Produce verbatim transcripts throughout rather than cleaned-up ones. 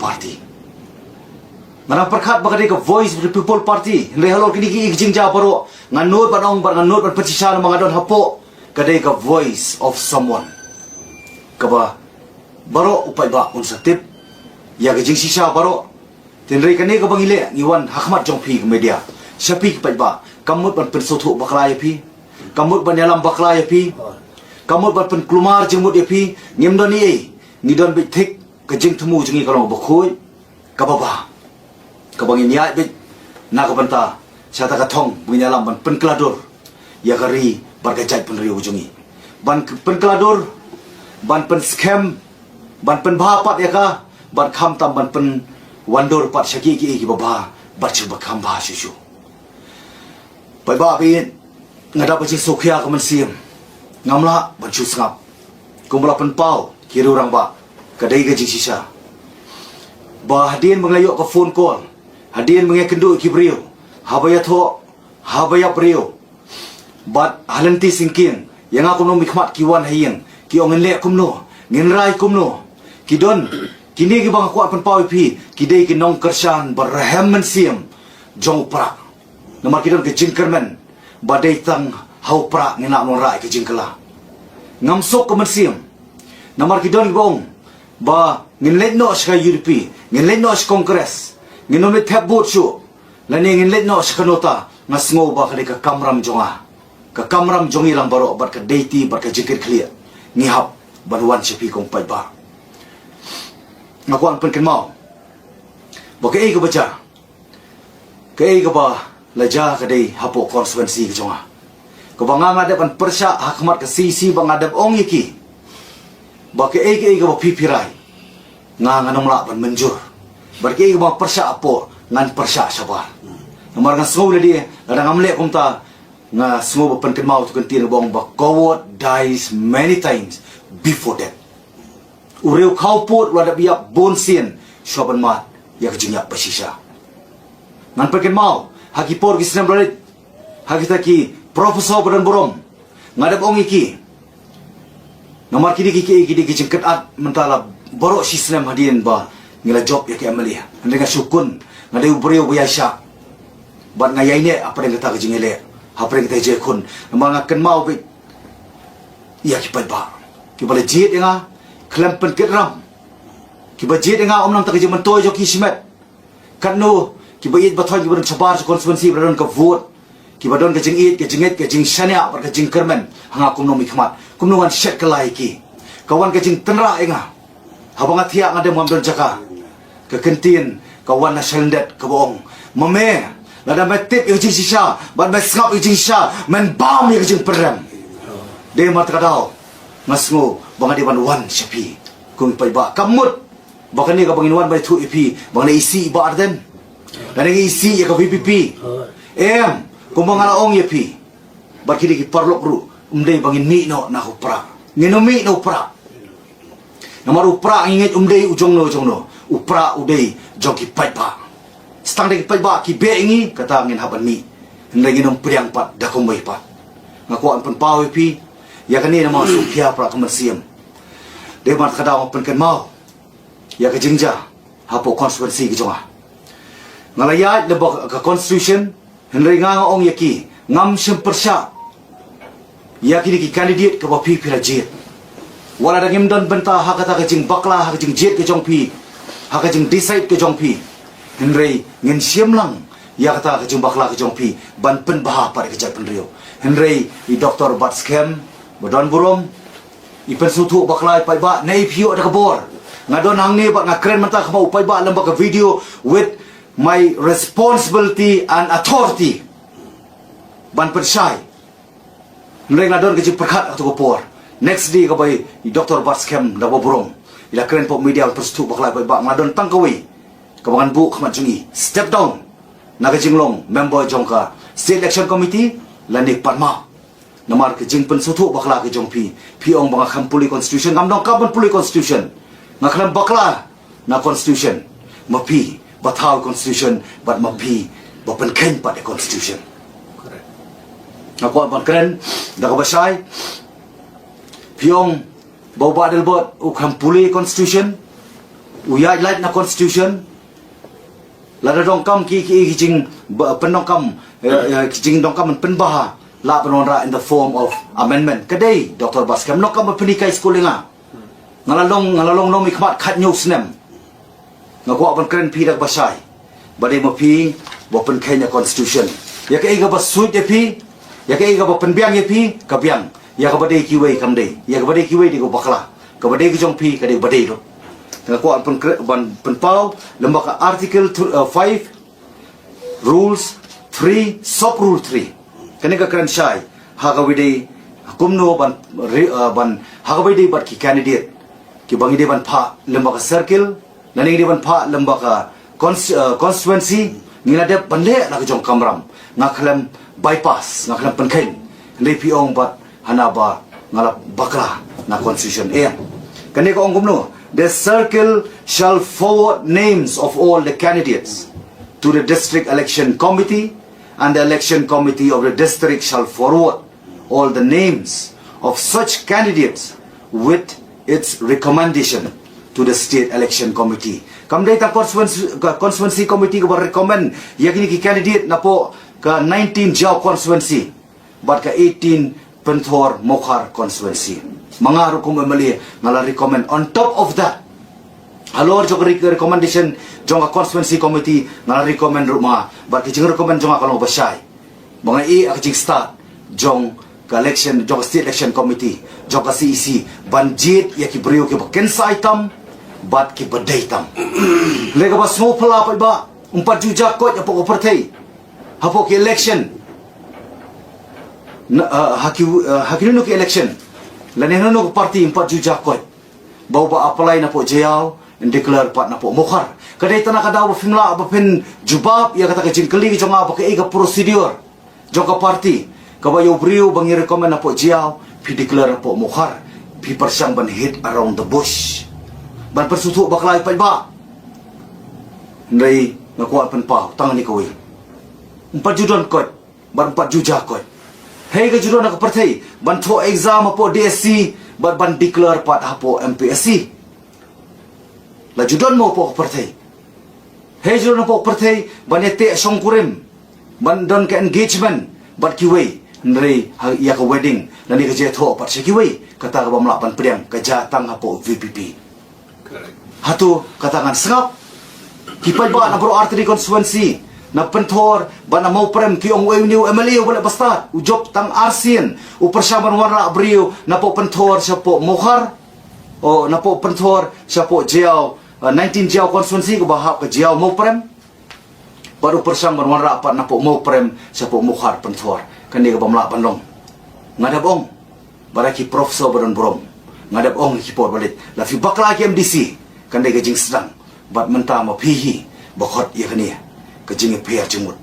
Party. Nga dang pyrkhat ba ka dei ka Voice of the People Party. Hynrei halor kine ki jingjia baroh, nga nud ban ong bad nga nud ban pynshisha namar nga don hapoh ka dei ka voice of someone. Kaba baroh u paidbah un sa tip ïa ka jingshisha baroh. Hynrei kane kaba ngi leh, ngi wan ha khmat jong phi ka media, sha phi ki paidbah, kam mut ban pynsngewthuh bakla ïa phi, kam mut ban ïalam bakla ïa phi, kam mut ban pynkulmar jingmut ïa phi. Ngim don ei ei, ngi don beit thik. Ka jingthmu jong ngi ka long kaba khuid, kaba bha, kaba ngin ïaid beit na ka bynta sha kata ka thong ba ngin ïalam ban pynkylla dur ïa ka ri bad ka jaitbynriew jong ngi. Ban k- pynkylla dur, ban pynskhem, ban pynbha pat ïa ka, bad khamtam ban pynwandur pat sha kiei kiei kiba bha bad sha kiba kham bha shuh shuh. Paidbah ba ïeit, nga da ba jingsngewkhia ka mynsiem. Ngam lah ban shu sngap. Kumba la pynpaw ki riew rangbah, ka dei ka jingshisha ba hadien ba nga la ïoh ka phone call, hadien ba nga ïakynduh ïa ki briew, haba ïathoh, haba ïap briew, bad ha lynti syngkien, ïa nga kum u nongmihkhmat ki wan ha ïing, ki ong ngin leh kumno, ngin rai kumno. Ki don, kine kiba nga kwah pynpaw ïa phi, ki dei ki nongkyrshan ba rhem mynsiem jong u Prah. Namar ki don ka jingkyrmen ba dei tang ha u Prah ngin lah ban wanrah ïa ka jingkylla. Ngam suk ka mynsiem. Namar ki don kiba ong ba ngin leit noh sha ka U D P, ngin leit noh sha Congress, ngin ym leit thep vote shuh, lane ngin leit noh sha ka NOTA. Nga sngew ba ka dei ka kamram jong nga, ka kamram jong ngi lang baroh bad ka dei ti bad ka jingkitkhlieh ngi hap ban wan sha phi ko paidbah. Nga kwah pynkynmaw ba kaei kaba jia, kaei kaba la jia ka dei hapoh constituency ka jong nga, kaba nga nga dep ban pyrshah ha khmat ka C C ba nga dep ong ïa ki ba kaei kaei kaba phi phi rai, nga ngan ym lah ban mynjur. Bad kaei kaba pyrshah hapoh, ngan pyrshah shabar. Namar nga sngew lade, lada ngam leh kumta, nga sngew ba pynkynmaw tu kyntien ba ong ba coward dies many times before death. U riew khawpud u la dep ïap bun sien shuwa ban mad ïa ka jingïap ba shisha. Ngan pynkynmaw, ha ki por ki snem ba la leit, ha kita ki professor ba don burom, nga dep ong ïa ki. Namar kine ki, ki, ki, ki jingkynad mynta la baroh shi snem hadien ba ngi la jop ïa ka M L A. Hynrei nga shu khun, nga dei u briew ba ïaishah, bad nga ïaineh hapdeng kata ka jingïaleh, hapdeng kata ka jingïakhun. Namar nga kynmaw beit ïa ki paidbah kiba la jied ïa nga khlem pynkit ram. Kiba jied ïa nga ym nang ta ka jingmyntoi jong ki shimet. Katno kiba ïeit ba thoh kiba don shabar sha constituency ba la don ka vote, kiba don ka jingïeit, ka jingngeit, ka jingshaniah bad ka jingkyrmen ha nga kum u nongmihkhmat. Kumno ngan shet kylla ïa ki? Ka wan ka jingtynrah ïa nga. Haba nga thiah nga dem ngam don jaka. Ka kyntien ka wan na shalyndet kaba ong, ma me, lada me tip ïa ka jingshisha bad me sngap ïa ka jingshisha, men bam ïa ka jingpynrem. Dei mar kata ka daw nga sngew ba nga dei ban wan sha phi. Ko paidbah, kam mut ba kane kaba ngin wan ban ïathuh ïa phi ba nga la isih ïa i Bah Ardent, lane nga isih ïa ka V P P. Em, kumba nga la ong ïa phi bad kine ki paralok ruh, ym dei ba ngin mih noh na u Prah. Ngin ym mih na u Prah. Namar u Prah ngi ngeit um dei u jongno jongno, u Prah u dei jong ki paidbah. Tang da ki paidbah ki beh ïa ngi, kata ngin hap ban mih. Hynrei ngin ym pdiang pat da kumwei pat. Nga kwah ban pynpaw ïa phi ïa kane namar sngewkhia Prah ka mynsiem. Dei mar kata nga pynkynmaw ïa ka jingjia hapoh constituency ka jong nga. Nga la ïaid lyngba ka constitution, hynrei nga nga ong ïa ki, ngam shym pyrshah ïa kine ki candidate kaba phi phi la jied. Wat la da ngim don bynta ha kata ka jingbakla, ha ka jingjied ka jong phi, ha ka jingdecide ka jong phi, hynrei ngin shim lang ïa kata ka jingbakla ka jong phi ban pynbha pat ïa ka jaitbynriew. Hynrei i Doktor Batskhem ba don burom, i pynsngewthuh bakla ïa u paidbah, ne i phi ïoh da ka bor. Nga don hangne bad nga kren mynta ha khmat u paidbah lyngba ka video with my responsibility and authority ban pynshai. Hynrei nga don ka jingpyrkhat ha katu ka por. Next day kaba i Doktor Batskhem da kaba burom, i la kren hapoh media ban pynsngewthuh bakla ïa u paidbah, nga don tang kawei kaba ngan buh ha khmat jong i, step down na ka jinglong member jong ka State Election Committee lane pat map. Namar ka jingpynsngewthuh bakla ka jong phi, phi ong ba nga khlem pule constitution, ngam donkam ban pule constitution. Nga khlem bakla na constitution. Ma phi ba thaw constitution bad ma phi ba pynkheiñ pat ïa constitution. Nga kwah ban kren da kaba shai. Phi ong ba u Bah Adelbert u khlem pule constitution. U ïaid lait na constitution. Lada donkam ki ki ki jing ba- pyndonkam, eh, eh, ki jingdonkam pynbha, lah ban wanrah in the form of amendment. Ka dei Doctor Batskhem, donkam ba pynhikai skul ïa nga. Nga la long, nga la long nongmihkhmat khathynñiew snem. Nga kwah ban kren phi da kaba shai. Ba dei ma phi ba pynkheiñ ïa constitution. Ïa kaei kaba suit ïa phi, ïa kaei kaba pynbiang ïa phi, ka biang. Ïa kaba dei kiwei kam dei. Ïa kaba dei kiwei dei kaba bakla. Kaba dei ka jong phi ka dei kaba dei ruh. Nga kwah ban pynkre- ban pynpaw lyngba ka article th- uh, five, rules three, sub rule three. Kane ka kren shai ha kaba dei kumno ban ri- uh, ban ha kaba dei bad ki candidate kiba ngi dei ban phah lyngba ka circle, lane ngi dei ban phah lyngba ka cons- uh, constituency. Ngi la dep ban leh la ka jong kamram. Nga khlem bypass, nga khlem pynkheiñ. Hynrei phi ong bad hana ba nga la bakla na constitution. Eh, kane ka ong kumno? The circle shall forward names of all the candidates to the district election committee, and the election committee of the district shall forward all the names of such candidates with its recommendation to the state election committee. Kam dei tang constituency, constituency committee kaba recommend ïa kine ki candidate napoh ka nineteen Jaïaw constituency bad ka eighteen Pynthor Mawkhar constituency. Ma nga ruh kum M L A nga la recommend. On top of that, halor jong ka re- recommendation jong ka constituency committee, nga la recommend ruh ma nga. Bad ka jingrecommend jong nga ka long ba shai. Ba nga ïohi ka jingstad jong ka election, jong ka state election committee, jong ka C E C, ban jied ïa ki briew kiba kynsai tam bad kiba dei tam. Lei kaba sngewphylla pat ba ym pat ju ja koit hapoh ka pyrthei hapoh ki election. Na, uh, ha ki, uh, ha ki nunu ki election, lane nunu ki party ym pat ju ja koit ba uba apply napoh Jaïaw yn declare pat napoh Mawkhar. Ka dei tang na ka daw ba phim lah ba phin jubab ïa kata ka jingkylli ka jong nga ba kaei ka procedure jong ka party kaba ïa u briew ba ngi recommend napoh Jaïaw phi declare napoh Mawkhar. Phi pyrshang ban hit around the bush, ban pynsngewthuh bakla ïa u paidbah. Hynrei nga kwah pynpaw tang kane kawei. Ym pat ju don koit bad ym pat ju ja koit. Hei, ka ju don ha ka pyrthei ban thoh exam hapoh D S C bad ban declare pat hapoh M P S C. La ju don mo hapoh ka pyrthei? Hei, ju don hapoh ka pyrthei ban ïateh shongkurim, ban don ka engagement bad kiwei, hynrei ha ïa ka wedding lane ka jingïathoh pat sha kiwei, kata kaba ym lah ban pdiang, ka ja tang hapoh V P P. Hato kata ngan sngap? Ki paidbah na baroh artylli constituency, na Pynthor bad na Mawprem, ki ong uei une u M L A uba leh bastad, u jop tang arsien, u pyrshang ban wanrah briew napoh Pynthor shapoh Mawkhar, o napoh Pynthor shapoh Jaïaw, uh, nineteen Jaïaw constituency kaba hap ka Jaïaw Mawprem. Bad u pyrshang ban wanrah pat napoh Mawprem shapoh Mawkhar Pynthor. Kane kaba ym lah ban long. Nga dep ong bad ki professor ba don burom, nga dep ong ki por ba leit, la phi bakla ki M D C, kan dei ka jingsdang. Bad mynta ma phi hi ba khot ïa kane ka jingïapher jingmut,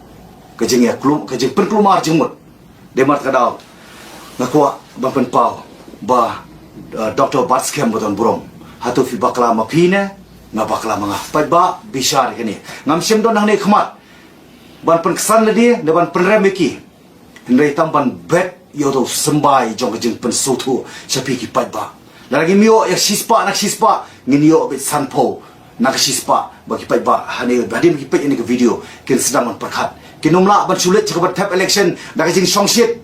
ka jingïaklum, ka jingpynkulmar jingmut. Dei namar kata ka daw nga kwah ban pynpaw ba, uh, Doctor Batskhem ba don burom, hato phi bakla ma phi ne nga bakla ma nga? Paidbah, bishar ïa kane. Ngam shym don hangne khmat ban pynksan lade ne ban pynrem ïa ki, hynrei tang ban bet ïa uto u symbai jong ka jingpynsngewthuh sha phi ki paidbah. Lada ngim ïoh ïa ka shispah na ka shispah, ngin ïoh beit sanphew na ka shispah. Ba ki paidbah hangne, hadien ba ki peit ïa kane ka video, kin sdang ban pyrkhat. Kin ym lah ban shu leit sha kaba thep election da ka jingshongshit.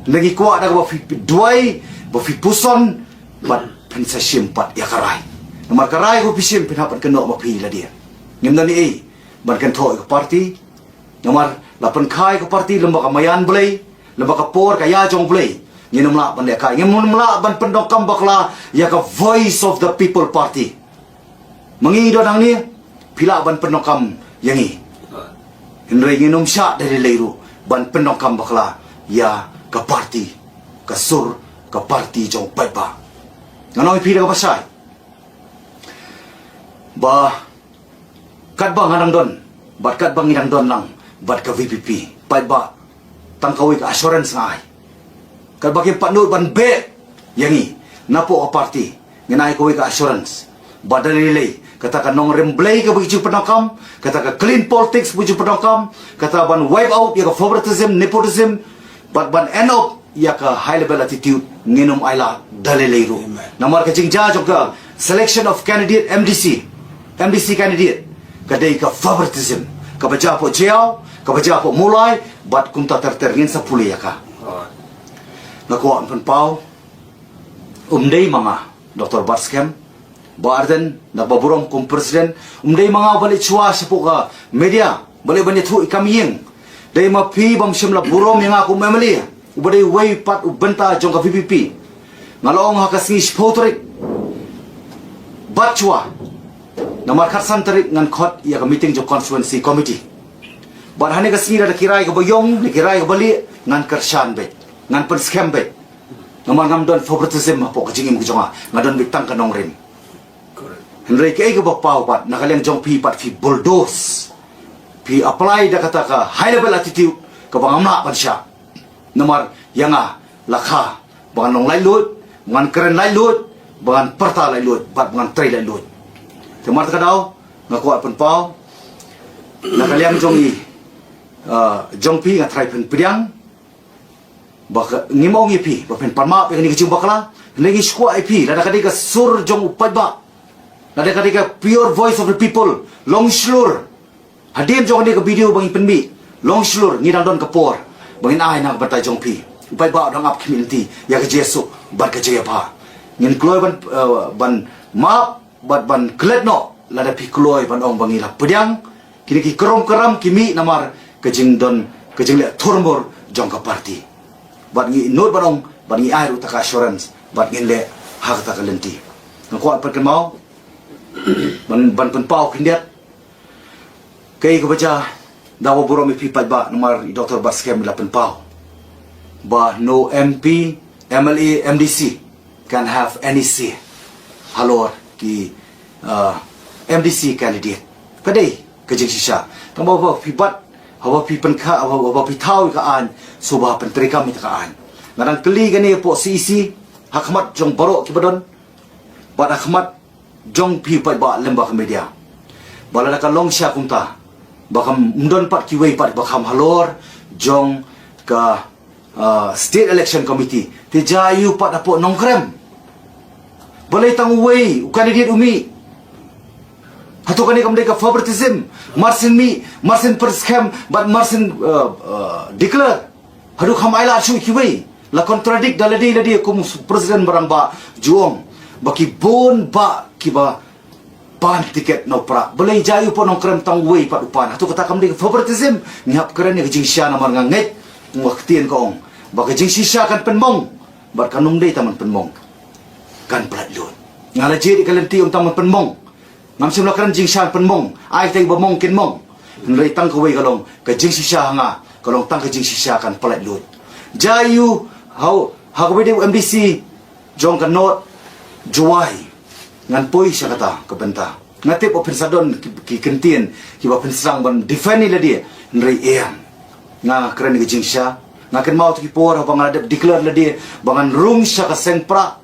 Ngi kwah da kaba phi duwai, ba phi puson bad phin sa shim pat ïa ka rai. Namar ka rai kaba phi shim phin hap ban kynnoh ma phi lade. Ngim don ei ban kynthoh ïa ka party. Namar la pynkha ïa ka party lyngba ka maïan Blei, lyngba ka por ka ïa jong Blei. Ngin ym lah ban lehkai, ngin ym lah ban pyndonkam bakla ïa ka Voice of the People Party. Ma ngi don hangne, phi lah ban pyndonkam ïa ngi, hynrei ngin ym shah da lei lei ruh ban pyndonkam bakla ïa ka party, ka sur ka party jong u paidbah. Ngan ong ïa phi da kaba shai ba katba nga dang don bad katba ngi dang don lang bad ka V P P, paidbah, tang kawei ka assurance nga ai. Katba kim pat nud ban beh ïa ngi napoh ka party, ngin ai kawei ka assurance ba da lei lei kata ka nongrim Blei kaba ngi ju pyndonkam, kata ka clean politics ba ngi ju pyndonkam, kata ban wipe out ïa ka favoritism, nepotism, bad ban end up ïa ka high level attitude, ngin ym ailad da lei lei ruh. Namar ka jingjia jong ka selection of candidate M D C, M D C candidate ka dei ka favoritism, kaba jia hapoh Jaïaw, kaba jia hapoh Mawlai, bad kumta ter ter. Ngin sa pule ïa ka. Nga kwah ban pynpaw, um dei ma nga, Doctor Batskhem, Bah Ardent, na kaba burom kum president, um dei ma nga uba leit shuwa shapoh ka media, ba leit ban ïathuh ïa ka kam ïing. Dei ma phi bym shym la burom ïa nga kum M L A, uba dei uwei pat u bynta jong ka V P P. Nga la ong ha ka sngi shiphew tarik, bad shuwa, namar khatsan tarik ngan khot ïa ka meeting jong constituency committee. Bad ha kane ka sngi lada ki rai kaba ïong, lada ki rai kaba lieh, ngan kyrshan beit, ngan pynskhem beit. Namar ngam don favoritism hapoh ka jingim ka jong nga, nga don beit tang ka nongrim. Hynrei kaei kaba paw pat, na ka liang jong phi pat phi bulldoze. Phi apply da kata ka high level attitude kaba ngam lah ban shah. Namar ïa nga la kha ba ngan long laitluid, ba ngan kren laitluid, ba ngan pyrta laitluid, bad ba ngan trei laitluid. Te namar kata ka daw nga kwah pynpaw, na ka liang jong i, ah, jong phi nga tharai phin pdiang, ba ka, ngim ong ïa phi ba phin pan map ïa kane ka jingbakla. Hynrei ngi sngewkwah ïa phi, lada ka dei ka sur jong u paidbah, lada ka dei ka pure voice of the people, long shlur. Hadien jong kane ka video ba ngi pynmih, long shlur, ngi dang don ka por ba ngin ai na ka bynta jong phi. U paidbah u dang ap khmih lynti ïa ka jingsuk bad ka jingïapher. Ngin kloi ban, eh, ban map bad ban klet noh lada phi kloi ban ong ba ngi la pdiang. Kine ki krum kram ki mih namar ka jingdon, ka jingleh thurmur jong ka party. Bad ngi nud ban ong, bad ngi ai ruh kata ka assurance, bad ngin leh ha kata ka lynti. Nga kwah pat kynmaw ban, ban pynpaw khyndiat, kaei kaba jia, da kaba burom ïa phi paidbah, namar i Doctor Batskhem i la pynpaw ba no M P, M L A, M D C can have any say halor ki, ah, M D C candidate. Ka dei ka jingshisha. Tang ba haba phi bat, haba phi pynkha, haba, haba phi thaw ïa ka aiñ, sngewbha pyntreikam ïa ka aiñ. Nga dang kylli kane hapoh C E C ha khmat jong baroh kiba don, bad ha khmat jong phi paidbah lem bad ka media, ba lada ka long shisha kumta, ba kam don pat kiwei pat ba kham halor jong ka, ah, State Election Committee, te jia aiu pat hapoh Nongkrem? Balei tang uwei u candidate u mih? Hato kane kam dei ka favoritism? Mar syn mih, mar syn pynskhem, bad mar syn, ah, ah, declare. Haduh kham ailad shuh kiwei. La contradict da lade lade, kum u president ba rangbah ju ong ba ki bun bah kiba pan tiket na u Prah. Balei jia aiu hapoh Nongkrem tang uwei pat u pan? Hato kata kam dei ka favoritism? Ngi hap kren ïa ka jingshisha namar nga ngeit, nga ktien ka ong ba ka jingshisha kan pynmong. Bad kan ym dei tang ban pynmong, kan pyllait lut. Nga la jied ïa ka lynti ym tang ban pynmong. Ngam shym la kren jingshisha pynmong, ai tang ba mong kin mong. Hynrei tang kawei ka long, ka jingshisha ha nga ka long tang ka jingshisha kan pyllait lut. Jia aiu, hau, ha kawei de u M D C jong ka North Jowai. Ngan poi sha kata ka bynta. Nga tip ba phin sa don ki, ki kyntien kiba phin sdang ban defend ïa lade, hynrei em. Nga kren ka jingshisha. Nga kynmaw tu ki por haba nga la dep declare lade ba ngan rung sha ka seng Prah,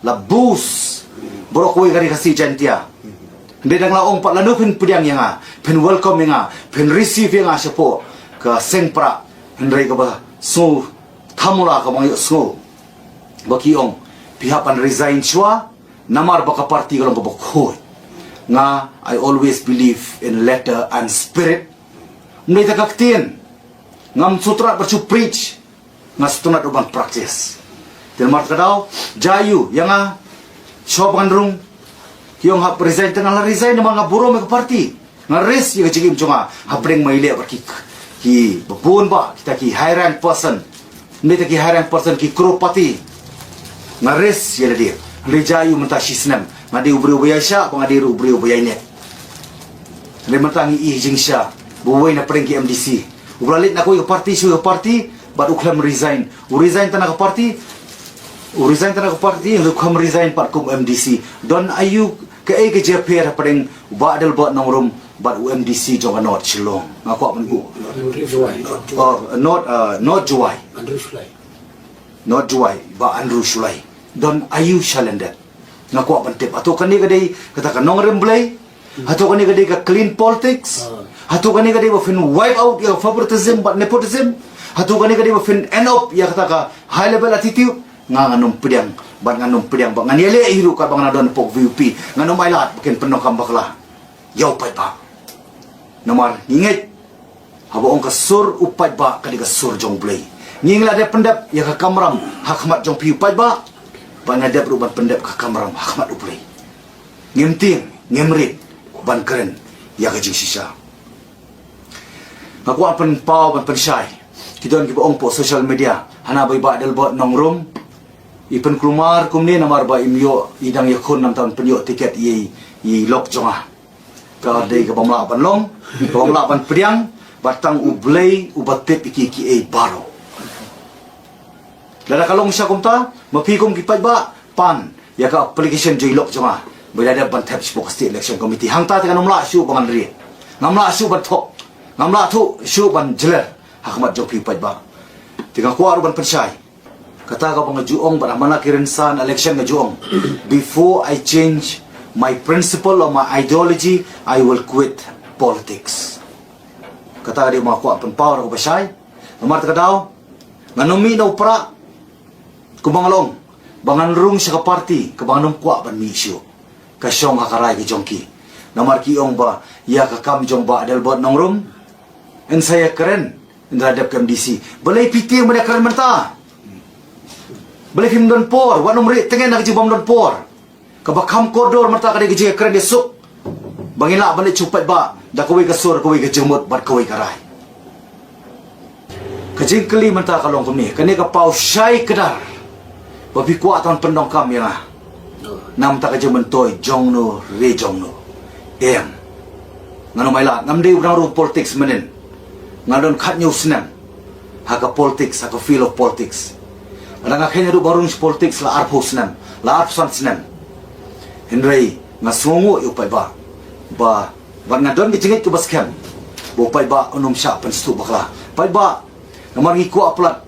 la bus baroh kawei ka Ri Khasi Jaiñtia. Hynrei dang la ong pat lano phin pdiang ïa nga, phin welcome ïa nga, phin receive ïa nga shapoh ka seng Prah. Hynrei kaba sngewthamula kaba nga ïohsngew ba ki ong, phi hap ban resign shuwa, namar ba ka party ka long kaba khuid. Nga, I always believe in letter and spirit. Ym dei tang ka ktien. Ngam sngewtynnat ban shu preach. Nga sngewtynnat ruh ban practice. Te namar kata ka daw, jia aiu ïa nga, shuwa ba ngan rung, ki ong hap resign, te nga la resign namar nga burom ïa ka party. Nga risk ïa ka jingim jong nga hapdeng ba ngi leh bad ki, kiba bun bah, kita ki high rank person. Ym dei tang ki high rank person, ki crorepati. Nga risk ïa lade. Hynrei jia aiu mynta shisnem, nga dei u briew ba ïaishah, ba nga dei ruh u briew ba ïaineh. Hynrei mynta ngi i jingshisha ba uwei na pdeng ki M D C uba la leit na kawei ka party sha kawei ka party, bad u khlem resign. U resign tang na ka party, u resign tang na ka party, hynrei u khlem resign pat kum M D C. Don aiu, kaei ka jingïapher hapdeng u Bah Adelbert Nongrum bad u M D C jong ka North Shillong? Nga kwah ban buh. North Jowai. Oh, North, uh, North Jowai. Andrew Shullai. North Jowai, Bah Andrew Shullai. Don aiu shalyndet? Nga kwah ban tip. Hato kane ka dei kata ka nongrim Blei? Hato kane ka dei ka clean politics? Ah. Hato kane ka dei ba phin wipe out ïa ka favoritism bad nepotism? Hato kane ka dei ba phin end up ïa kata ka high level attitude? Nga ngan ym pdiang, bad ngan ym pdiang, bad ngan ïaleh hi ruh katba nga la don hapoh V U P. Ngan ym ailad ba kin pyndonkam bakla. ïa u paidbah. Namar ngi ngeit haba ong ka sur u paidbah ka dei ka sur jong U Blei. Ngi la dep pyndep ïa ka kamram ha khmat jong phi u paidbah, ba nga dep ruh ban pyndep ka kamram ha khmat U Blei. Ngim tieng, ngim rit ban kren ïa ka jingshisha. Nga kwah pynpaw ban pynshai. Ki don kiba ong hapoh social media, hana ba i Bah Adelbert Nongrum i pynkulmar kumne namar ba im ïoh, i dang ïakhun namar ban pynïoh tiket ïa i lok jong nga. Ka dei kaba ym lah ban long, kaba ym lah ban pdiang, ba tang U Blei uba tip ïa ki, kiei baroh. Lada ka long shisha kumta, ma phi kum ki paidbah pan ïa ka application jong i lok jong nga ba i la dep ban thep shapoh ka State Election Committee. Hangta te ngan ym lah shuh ba ngan rit, ngam lah shuh ban thok, ngam lah shuh ban jler ha khmat jong phi u paidbah. Te nga kwah ruh ban pynshai, kata kaba nga ju ong bad ha man la ki rynsan election nga ju ong, before I change my principle or my ideology, I will quit politics. Kata ka dei ba nga kwah pynpaw da kaba shai. Namar kata ka daw ngan ym mih na u prah, kumba nga la ong, ba ngan rung sha ka party kaba ngan ym kwah ban mih shuh. Ka shong ha ka rai ka jong ki. Namar ki ong ba ïa ka kam jong Bah Adelbert Nongrum, yn sa ïakren, yn da dep ka M D C. Balei phi tieng ban ïakren mynta? Balei phim don por? Wat nym rieh tngen ha ka jingbym don por. Kaba kham kordor mynta ka dei ka jingïakren ïasuk ba ngin lah ban leit sha u paidbah da kawei ka sur, kawei ka jingmut bad kawei ka rai. Ka jingkylli mynta ka long kumne, kane ka paw shai kdar ba phi kwah tang ban pyndonkam ïa nga na bynta ka jingmyntoi jong no re jong no. Em, ngan ym ailad, ngam dei u nang rung politics mynnin. Nga don khathynñiew snem ha ka politics, ha ka field of politics. Lada nga kheiñ haduh ba nga rung sha politics la arphew snem, la arphew san snem. Hynrei nga sngewnguh ïa u paidbah ba, bad nga don ka jingngeit kaba skhem ba u paidbah un ym shah pynsngewthuh bakla. Paidbah, namar ngi kwah palat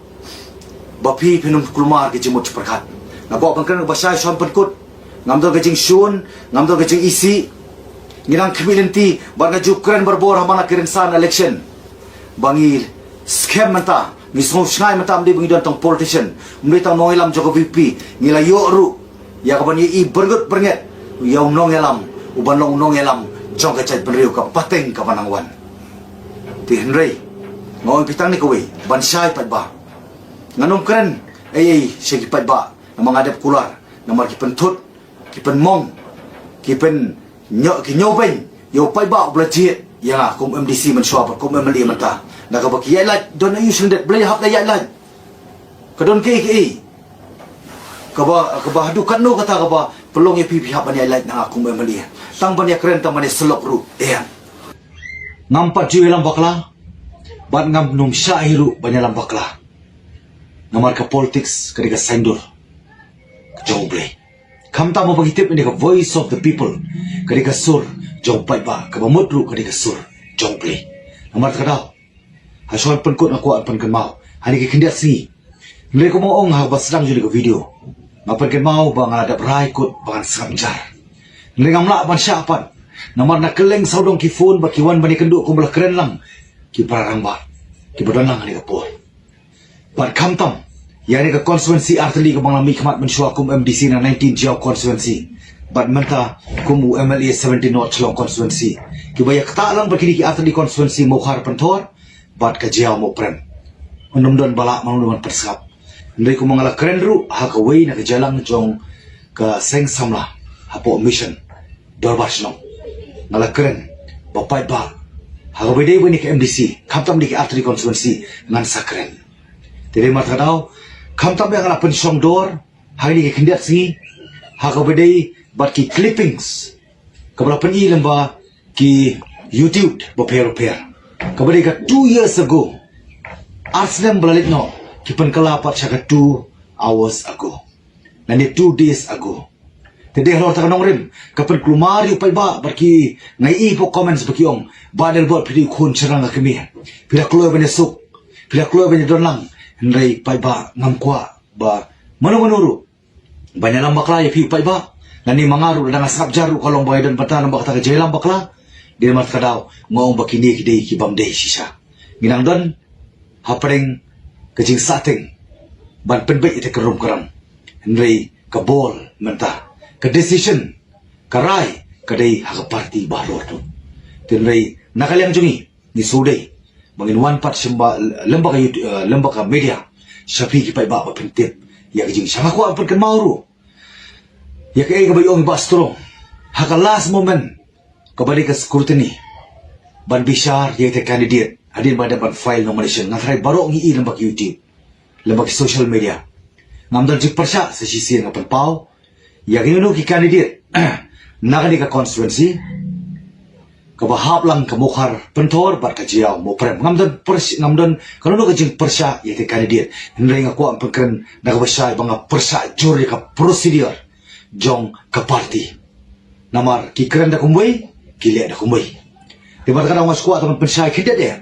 ba phi phin ym kulmar ka jingmut jingpyrkhat. Nga kwah ban kren kaba shai shuwa ban pynkut. Ngam don ka jingshun, ngam don ka jingisih. Ngi dang khmih lynti bad nga ju kren barabor ha man la ki rynsan election. Ba ngi skhem mynta, ngi sngew shngaiñ mynta, ym dei ba ngi don tang politician, ym dei tang nongïalam jong ka V P, ngi la ïoh ruh ïa kaban ïohi byrngut byrnget ïa u nongïalam uban long u nongïalam jong ka jaitbynriew ka pateng kaba nang wan. Te hynrei nga ong ïa phi tang ne kawei ban shai paidbah. Ngan ym kren ei ei sha ki paidbah namar nga dep kular, namar ki pynthut, ki pynmong, ki pyn ñiewbeiñ ïa u paidbah uba la jied ïa nga kum M D C mynshuwa bad kum M L A mynta. Na kaba ki ïaid lait, don aïu shu lyndet, balei hap da ïaid lait? Ka don kiei kiei kaba, kaba haduh katno kata kaba pynlong ïa phi phi hap ban ïaid lait na nga kum M L A? Tang ban ïakren, tang ban ïasyllok ruh, em. Ngam pat ju ïalam bakla bad ngam nym shah hi ruh ban ïalam bakla. Namar ka politics ka dei ka saiñdur jong U Blei. Khamtam ba ngi tip ïa ka voice of the people, ka dei ka sur jong u paidbah, kaba mut ruh ka dei ka sur jong U Blei. Namar kata ka daw, ha shuwa ban pynkut nga kwah ban pynkynmaw ha kine ki khyndiat sngi. Hynrei kumba nga ong ha kaba sdang jong kane ka video, nga pynkynmaw ba nga la dep rai kut ba ngan sngap jar. Hynrei ngam lah ban shah pat, namar na kylleng sawdong ki phone ba ki wan ban ïakynduh kumba la kren lang ki para rangbah kiba don lang ha kane ka por. Bad khamtam ïa kane ka constituency artylli kaba nga la mihkhmat mynshuwa kum M D C na nineteen Jaïaw constituency, bad mynta kum u M L A seventeen North Shillong constituency, kiba ïa ktah lang bad kine ki artylli constituency, Mawkhar Pynthor bad ka Jaïaw Mawprem. Ym don ba lah mano mano ban pynsngap. Hynrei kumba nga la kren ruh ha kawei na ka jingïalang jong ka seng samla hapoh Mission Dorbar Shnong, nga la kren ba paidbah, ha kaba dei ba ïa kane ka M D C, khamtam ïa kine ki artylli constituency ngan sa kren. Te dei namar kata ka daw, khamtam ïa nga la pynshong dor ha kine ki khyndiat sngi ha kaba dei bad ki clippings kaba la pyni lyngba ki YouTube bapher bapher, kaba dei ka two years ago, ar snem ba la leit noh, ki pynkylla pat sha ka two hours ago, lane two days ago. Te dei halor kata ka nongrim ka pynkulmar ïa u paidbah bad ki, nga ïohi hapoh comments ba ki ong, Bah Adelbert, phi dei u khun shynrang ka kmie, phi la kloi ban ïasuk, phi la kloi ban ïadon lang. Hynrei paidbah, ngam kwah ba mano mano ruh ban ïalam bakla ïa phi u paidbah. Lane ma nga ruh, lada nga sngap jar ruh, ka long ba nga don bynta namar kata ka jingïalam bakla. Dei namar kata ka daw nga ong ba kine ki dei kibym dei shisha. Ngi nang don hapdeng ka jingsahteng ban pynbeit ïa kata ka rum ka ram. Hynrei ka ball mynta, ka decision, ka rai ka dei ha ka party baroh tu. Te hynrei na ka liang jong ngi, ngi shu dei ba ngin wan pat sha lem bad ka YouTube, eh, lem bad ka media, sha phi ki paidbah ba phin tip ïa ka jing, sha nga kwah pynkynmaw ruh ïa kaei kaba ong i Bah Strong ha ka last moment, kaba dei ka scrutiny ban bishar ïa ite candidate hadien ba dep ban file nomination. Nga tharai baroh ngi i lem bad ka YouTube, lem bad ki social media. Ngam don jingpyrshah, sa shisien nga pynpaw ïa kino kino ki candidate na kane ka constituency kaba hap lang ka Mawkhar Pynthor bad ka Jaïaw Mawprem. Ngam don pyrsh-, ngam don kano kano ka jingpyrshah ïa ite candidate. Hynrei nga kwah pynkren da kaba shai ba nga pyrshah jur ïa ka procedure jong ka party. Namar ki kren da kumwei, ki leh da kumwei. Te bad ka dang, nga kwah tang ban pynshai khyndiat ïa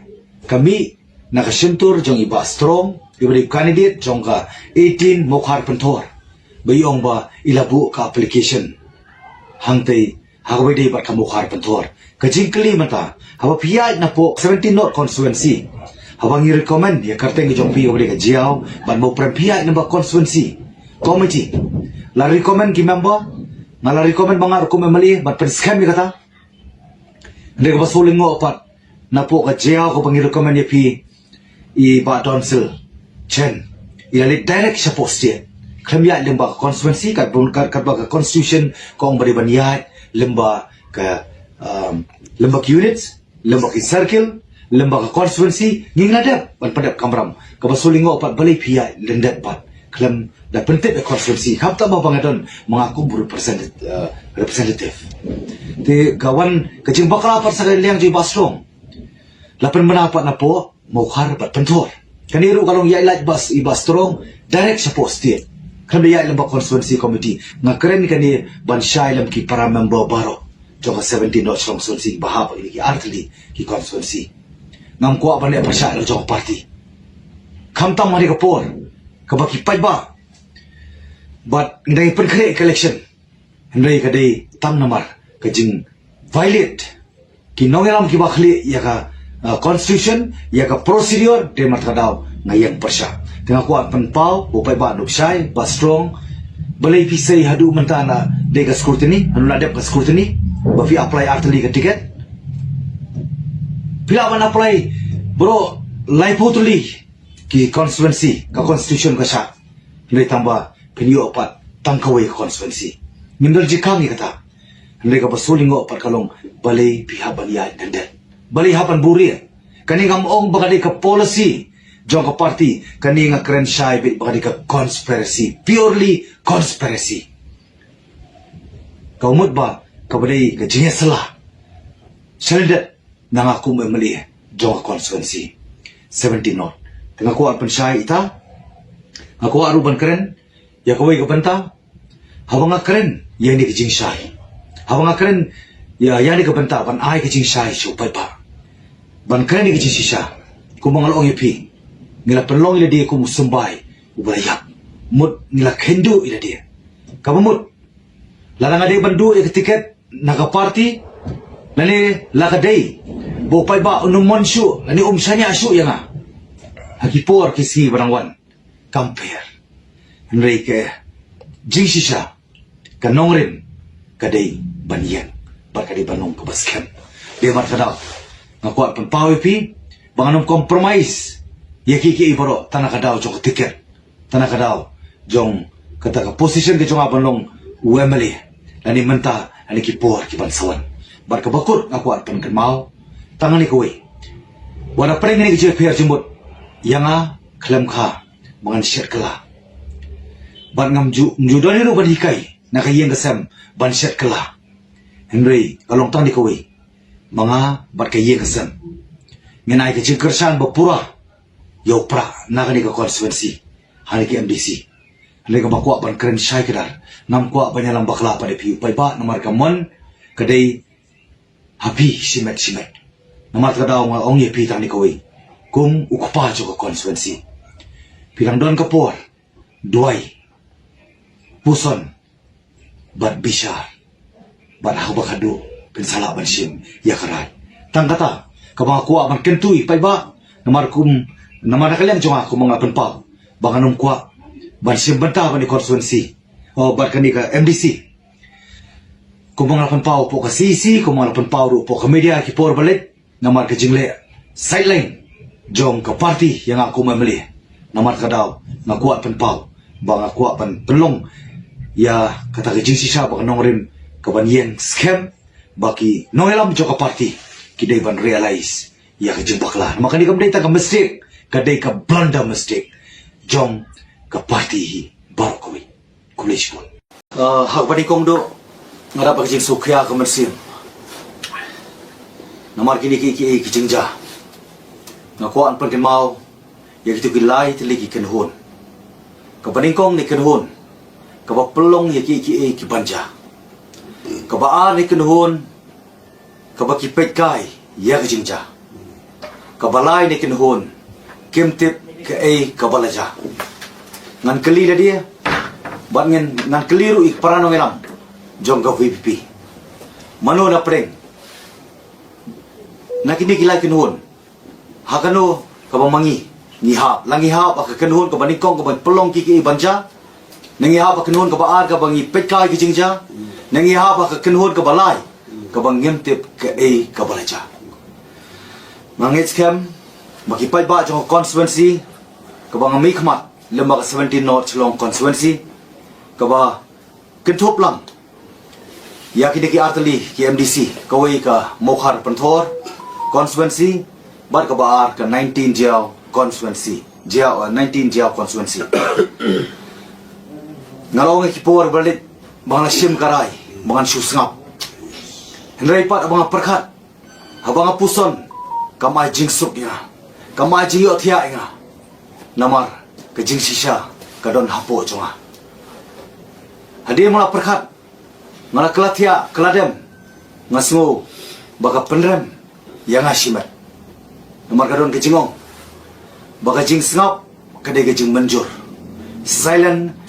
ka mih na ka shyntur jong i Bah Strong, iba dei candidate jong ka eighteen Mawkhar Pynthor, ba i ong ba i la buh ka application hangtei ha kaba ïadei bad ka Mawkhar Pynthor. Ka jingkylli mynta, haba phi ïaid napoh seventeen North constituency, haba ngi recommend ïa ka kyrteng ka jong phi kaba dei ka Jaïaw bad Mawprem, phi ïaid na ba constituency committee, la recommend ki member, nga la recommend ba nga ruh kum M L A ban pynskhem ïa kata. Hynrei kaba shu lyngngoh pat napoh ka Jaïaw kaba ngi recommend ïa phi, i Bah Donsel Chen, i la leit direct shapoh state, khlem ïaid lem bad ka constituency, kat bun, kat, kat ba ka constitution ka ong ba dei ban ïaid lem bad ka, um, lem bad ki units, lem bad ki circle, lem bad ka constituency. Ngi la dep ban pyndep kamram. Kaba shu lyngngoh pat balei phi ïaid lyndet pat khlem da pyntip ïa ka constituency, khamtam ba nga don ma nga kum represent-, uh, representative. Te ka wan ka jingbakla pat sha ka liang jong i Bah Strong, la pynbna pat napoh Mawkhar bad Pynthor. Kane ruh ka long ïaid lait bad i Bah Strong direct shapoh state, khlem da ïaid lem bad constituency committee. Nga kren kane ban shai lem ki para member baroh jong ka seventeen North constituency ba hap ha kine ki artylli ki constituency. Ngam kwah ban leh pyrshah la jong ka party, khamtam ha kane ka por kaba ki paidbah bad ngi dang pynkhreh ka election. Hynrei ka dei tang namar ka jing violate ki nongïalam kiba khlieh ïa ka, uh, constitution, ïa ka procedure. Te namar kata ka daw nga ïeng pyrshah. Te nga kwah pynpaw ba u paidbah un shai, Bah Strong, balei phi sei haduh mynta na dei ka scrutiny, hanu na dep ka scrutiny, ba phi apply artylli ka ticket. Phi lah ban apply baroh laiphew tylli ki constituency, ka constitution ka shah. Hynrei tang ba phin ïoh pat tang kawei ka constituency. Ngim don jingkhang ïa kata. Hynrei kaba shu lyngngoh pat ka long balei phi hap ban ïaid lyndet, balei hap ban buhrieh. Kane ngam ong ba ka dei ka policy jong ka party, kane nga kren shai beit ba ka dei ka conspiracy, purely conspiracy. Ka mut ba kaba dei ka jingïasylla sha lyndet na nga kum M L A jong ka constituency seventeen North. Te nga kwah pynshai ita, nga kwah ruh ban kren ïa kawei ka bynta. Haba nga kren ïa kane ka jingshai, haba nga kren ïa, ïa kane ka bynta ban ai ka jingshai sha u paidbah, ban kren ïa ka jingshisha, kumba nga la ong ïa phi, ngi la pynlong ïa lade kum u symbai uba la ïap. Mut ngi la kheiñ duh ïa lade. Kaba mut, lada nga dei ban duh ïa ka ticket na ka party, lane la ka dei ba u paidbah un ym mon shuh lane um shaniah shuh ïa nga ha ki por ki sngi ba dang wan, kam pher. Hynrei ka jingshisha, ka nongrim ka dei ban ïeng bad ka dei ban long kaba skhem. Te namar kata ka daw nga kwah pynpaw ïa phi ba ngan ym compromise ïa kiei kiei baroh tang na ka daw jong ka ticket, tang na ka daw jong kata ka position ka jong nga ban long u M L A, lane mynta lane ki por ki ban sa wan. Bad kaba kut nga kwah pynkynmaw tang kane kawei, wat la pyrshah kane ka jingpher jingmut ïa nga, khlem kha ba ngan shet kylla. Bad ngam ju, ngam ju don hi ruh ban hikai na ka ïing ka sem ban shet kylla. Hynrei ka long tang kane kawei, ma nga bad ka ïing ka sem ngin ai ka jingkyrshan ba pura ïa u prah na kane ka constituency ha kane ka M D C. Hynrei kaba kwah ban kren shai kdar, ngam kwah ban ïalam bakla pat ïa phi u paidbah, namar ka mon ka dei ha phi shimet shimet. Namar kata ka daw nga ong ïa phi tang kane kawei, kum u kpa jong ka constituency, phi dang don ka por duwai, puson bad bishar, bad ha kaba khadduh phin sa lah ban shim ïa ka rai. Tang kata kaba nga kwah ban kyntu ïa u paidbah, namar kum, namar na ka liang jong nga kum nga pynpaw ba ngan ym kwah ban shim bynta bad kane ka constituency, oh, bad kane ka M D C. Kumba nga la pynpaw hapoh ka C E C, kumba nga la pynpaw ruh hapoh ka media ki por ba leit, namar ka jingleh sideline jong ka party ïa nga kum M L A. Namar kata ka daw nga kwah pynpaw ba nga kwah ban pynlong ïa kata ka jingshisha ba ka nongrim ka ban ïeng skhem ba ki nongïalam jong ka party ki dei ban realize ïa ka jingbakla. Namar kane kam dei tang ka mistake, ka dei ka blunder mistake jong ka party hi baroh kawei. Khublei shibun. Ah, ha kaba nyngkong duh, nga dap ka jingsngewkhia ka mynsiem. Namar kine ki, ki, ki jingjia. Nga kwah ban pynkynmaw ïa kito ki lai tylli ki kynhun. Kaba nyngkong ne kynhun kaba pynlong ïa ki, ki, ki ban jia. Kaba ar ne kynhun kaba ki peit kai ïa ka jingjia. Kaba lai ne kynhun kim tip kaei kaba la jia. Ngan kylli lade bad ngan, ngan kylli ruh ïa ki para nongïalam jong ka V P P. Mano na pdeng na kine ki lai kynhun? Ha kano kaba ma ngi ngi hap? La ngi hap ha ka kynhun kaba nyngkong kaba pynlong ki, ki ban jia? Ne ngi hap ha ka kynhun kaba ar kaba ngi peit kai ki jingjia? Ne ngi hap ha ka kynhun kaba lai kaba ngim tip kaei kaba la jia? Nga ngeit skhem ba ki paidbah jong ka constituency kaba nga mihkhmat lem bad ka seventeen North Shillong constituency, kaba kynthup lang ïa kine ki artylli ki M D C, kawei ka Mawkhar Pynthor constituency bad kaba ar ka nineteen Jaïaw constituency, Jaïaw, uh, nineteen Jaïaw constituency. Nga la ong ïa ki por ba leit ba nga la shim ka rai ba ngan shu sngap. Hynrei pat haba nga pyrkhat, haba nga puson, kam ai jingsuk ïa nga, kam ai jingïohthiah ïa nga. Namar ka jingshisha ka don hapoh jong nga. Hadien ba nga la pyrkhat, nga la kylla thiah kylla dem, nga sngew ba ka pynrem ïa nga shimet. Namar ka don ka jingong ba ka jingsngap ka dei ka jingmynjur. Silence